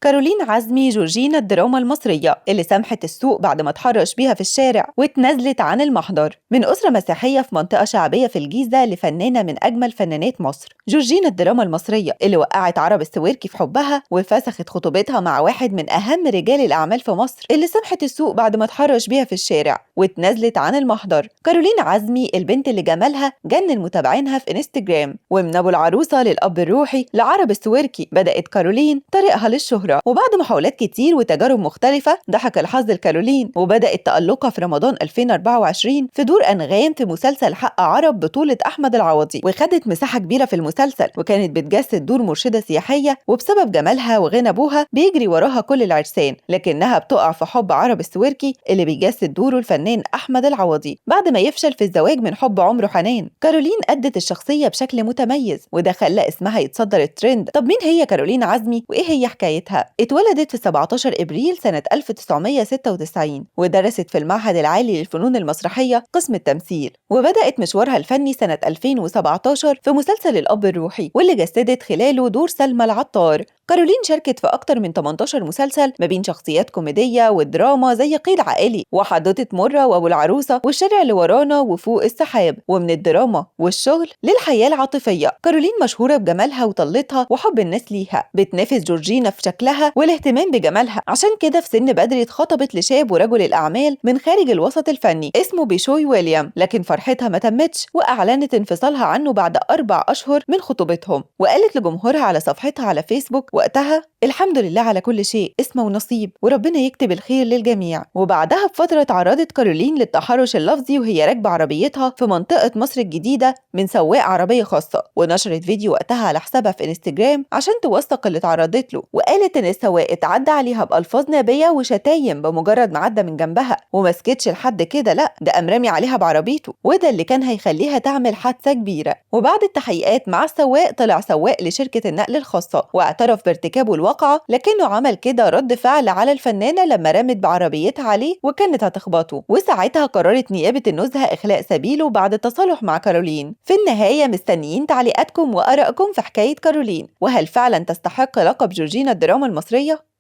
كارولين عزمي جورجينا الدراما المصرية اللي سمحت السوق بعد ما اتحرش بيها في الشارع واتنازلت عن المحضر. من أسرة مسيحية في منطقة شعبية في الجيزة لفنانة من أجمل فنانات مصر، جورجينا الدراما المصرية اللي وقعت عرب السويركي في حبها وفسخت خطوبتها مع واحد من أهم رجال الأعمال في مصر اللي سمحت السوق بعد ما اتحرش بيها في الشارع واتنازلت عن المحضر. كارولين عزمي البنت اللي جمالها جنن متابعينها في انستجرام، ومن أبو العروسة للأب الروحي لعرب السويركي بدأت كارولين طريقها للشهرة. وبعد محاولات كتير وتجارب مختلفة ضحك الحظ لكارولين وبدأت تألقها في رمضان 2024 في دور أنغام في مسلسل حق عرب بطولة أحمد العوضي، وخدت مساحة كبيرة في المسلسل وكانت بتجسد دور مرشدة سياحية، وبسبب جمالها وغنى أبوها بيجري وراها كل العرسان، لكنها بتقع في حب عرب السويركي اللي بيجسد دوره الفنان أحمد العوضي بعد ما يفشل في الزواج من حب عمره حنان. كارولين أدت الشخصية بشكل متميز وده خلى اسمها يتصدر الترند. طب مين هي كارولين عزمي وإيه هي حكايتها؟ اتولدت في 17 إبريل سنة 1996 ودرست في المعهد العالي للفنون المسرحية قسم التمثيل، وبدأت مشوارها الفني سنة 2017 في مسلسل الأب الروحي واللي جسدت خلاله دور سلمى العطار. كارولين شاركت في أكتر من 18 مسلسل ما بين شخصيات كوميدية ودراما زي قيد عائلي وحدوتة مرة وأبو العروسة والشارع اللي ورانا وفوق السحاب، ومن الدراما والشغل للحياة العاطفية. كارولين مشهورة بجمالها وطلتها وحب الناس ليها، بتنافس جورجينا في شكلها والاهتمام بجمالها، عشان كده في سن بدري اتخطبت لشاب ورجل الأعمال من خارج الوسط الفني اسمه بيشوي ويليام، لكن فرحتها ما تمتش وأعلنت انفصالها عنه بعد 4 أشهر من خطوبتهم. وقالت لجمهورها على صفحتها على فيسبوك وقتها: الحمد لله على كل شيء، اسمه ونصيب، وربنا يكتب الخير للجميع. وبعدها بفترة تعرضت كارولين للتحرش اللفظي وهي راكبة عربيتها في منطقة مصر الجديدة من سواق عربية خاصة، ونشرت فيديو وقتها على حسابها في انستجرام عشان توثق اللي تعرضت له، وقالت إن السواق اتعدى عليها بألفاظ نابية وشتايم بمجرد ما عدى من جنبها، وما سكتش لحد كده، لأ ده قام رامي عليها بعربيته، وده اللي كان هيخليها تعمل حادثة كبيرة. وبعد التحقيقات مع السواق طلع سواق لشركة النقل الخاصة واعترف بارتكابه الواقعة، لكنه عمل كده رد فعل على الفنانة لما رمت بعربيتها عليه وكانت هتخبطه، وساعتها قررت نيابة النزهة إخلاء سبيله بعد التصالح مع كارولين. في النهاية مستنيين تعليقاتكم وآرائكم في حكاية كارولين، وهل فعلا تستحق لقب جورجينا الدراما المصرية؟